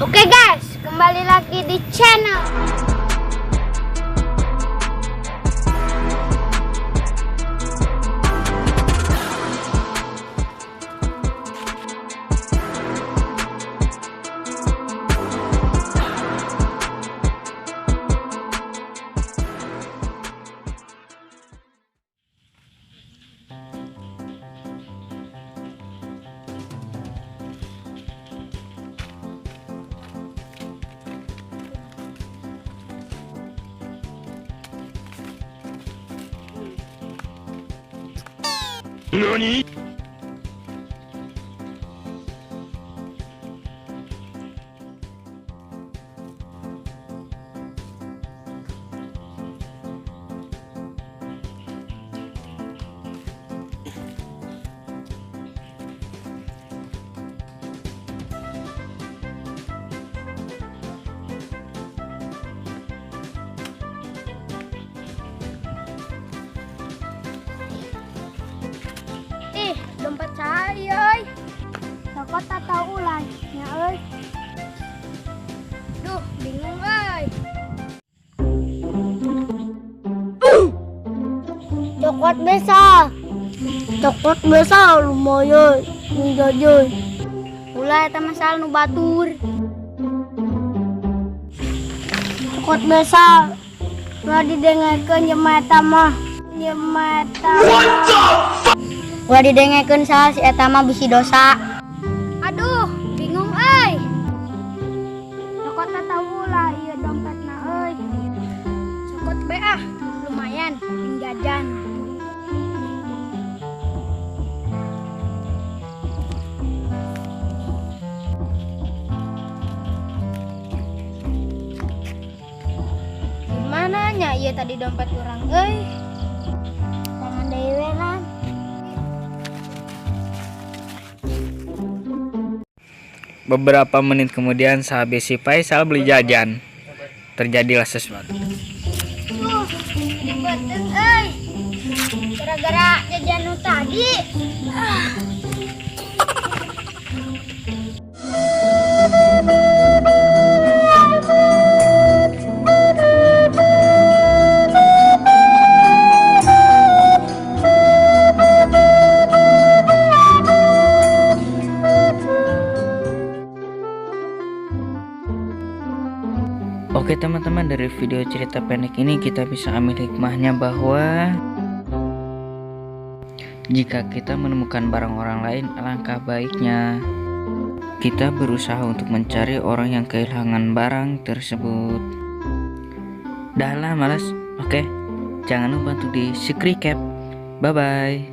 Oke guys, kembali lagi di channel. NANI? Ih, dompet saya, euy. Cokot atau ulan, nya euy. Duh, bingung euy. Cokot bisa. Cokot bisa lumayan jajan. Ulah eta masalah nu batur. Cokot bisa. Ulah didengekeun jelema eta mah. Jelema eta. What the fuck? Ulah didengekeun saha si eta mah bisi dosa. Aduh, bingung euy. Cokot atau ulah ieu dompetna euy. Cokot be ah, lumayan jeung jajan. Gimana nya ieu tadi dompet urang euy? Jangan deui we lan. Beberapa menit kemudian sehabis si Faisal beli jajan, terjadilah sesuatu. Duh, jadi beuteung euy. Gara-gara jajan nu tadi. Ah. Oke teman-teman, dari video cerita pendek ini kita bisa ambil hikmahnya bahwa jika kita menemukan barang orang lain, alangkah baiknya kita berusaha untuk mencari orang yang kehilangan barang tersebut. Dah lah, malas. Oke, jangan lupa untuk di subscribe. Bye-bye.